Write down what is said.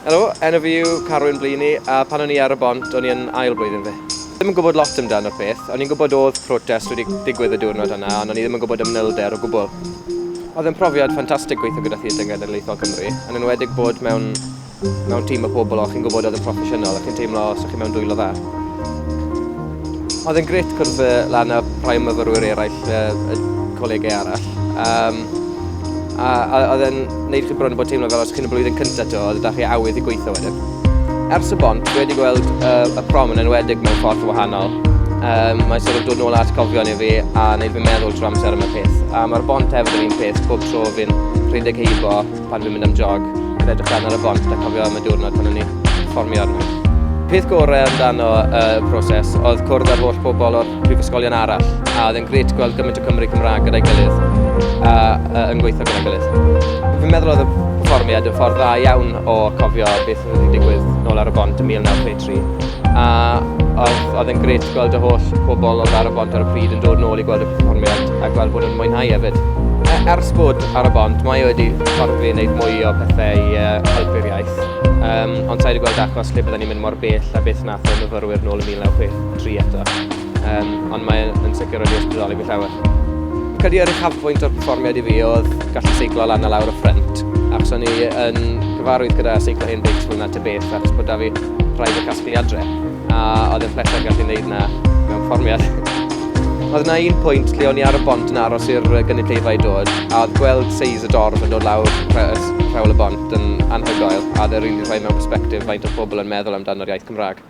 Helo, enw fi yw Carwyn Blaney a pan o'n i ar y bont o'n i yn ail blwyddyn fi. Ddim yn gwybod lot amdano'r peth, o'n i'n gwybod oedd protest wedi digwydd y diwrnod yna, ond o'n i ddim yn gwybod y manylder o gwbl. Oedd e'n profiad ffantastig gweithio gyda Theatr Genedlaethol Cymru, yn enwedig bod mewn mewn tîm o pobl o'ch chi'n gwybod oedd yn proffesiynol a chi'n teimlo os o'ch chi mewn dwylo dda. Oedd e'n grêt cwrdd lan â rhai o myfyrwyr eraill y colegau arall. Um, a, a oedd e'n neud chi bron bod teimlo fel os chi'n y blwyddyn cyntaf to, oedd da chi awydd i gweithio wedyn. Ers y bont, dwi wedi gweld y prom yn enwedig mewn ffordd wahanol. Mae'n sort of dod nôl at cofion i fi a neud fi meddwl trwy amser am y peth. A mae'r bont hefyd yr un peth, pob tro fi'n rhedeg heibo pan fi'n mynd am jog, yn edrych lan ar y bont a cofio am y diwrnod pan o'n i perfformio arno. Peth gorau amdano y proses oedd cwrdd â'r holl bobl o'r prifysgolion arall, a oedd e'n grêt gweld gymaint o Cymry Cymraeg gyda'i gilydd a, a yn gweithio gyda'i gilydd. Fi'n meddwl oedd y perfformiad yn ffordd dda iawn o cofio beth oedd wedi digwydd nôl ar y bont yn 1963. A oedd, oedd e'n grêt gweld y holl bobl oedd ar y bont ar y pryd yn dod nôl i gweld y perfformiad a gweld bod nhw'n mwynhau hefyd. Ers bod ar y bont, mae wedi ffordd fi wneud mwy o pethau i helpu'r iaith. Ond sa i wedi gweld achos lle byddwn ni'n mynd mor bell a beth nath y myfyrwyr nôl yn 1963 eto. Ond mae yn sicr wedi ysbrydoli fi llawer. Credu yr uchafbwynt o'r perfformiad i fi oedd gallu seiclo lan a lawr y ffrynt, achos o'n i yn gyfarwydd gyda seiclo hen beics fel 'na ta beth, achos bod 'da fi rhai fy casglu adre, a oedd e'n pleser gallu wneud 'na mewn perfformiad. Oedd 'na un pwynt lle o'n i ar y bont yn aros i'r gynulleidfa i dod, a oedd gweld seis y dorf yn dod lawr rhewl y bont yn anhygoel, a oedd e rili rhoi mewn persbectif faint o pobl yn meddwl amdano'r iaith Cymraeg.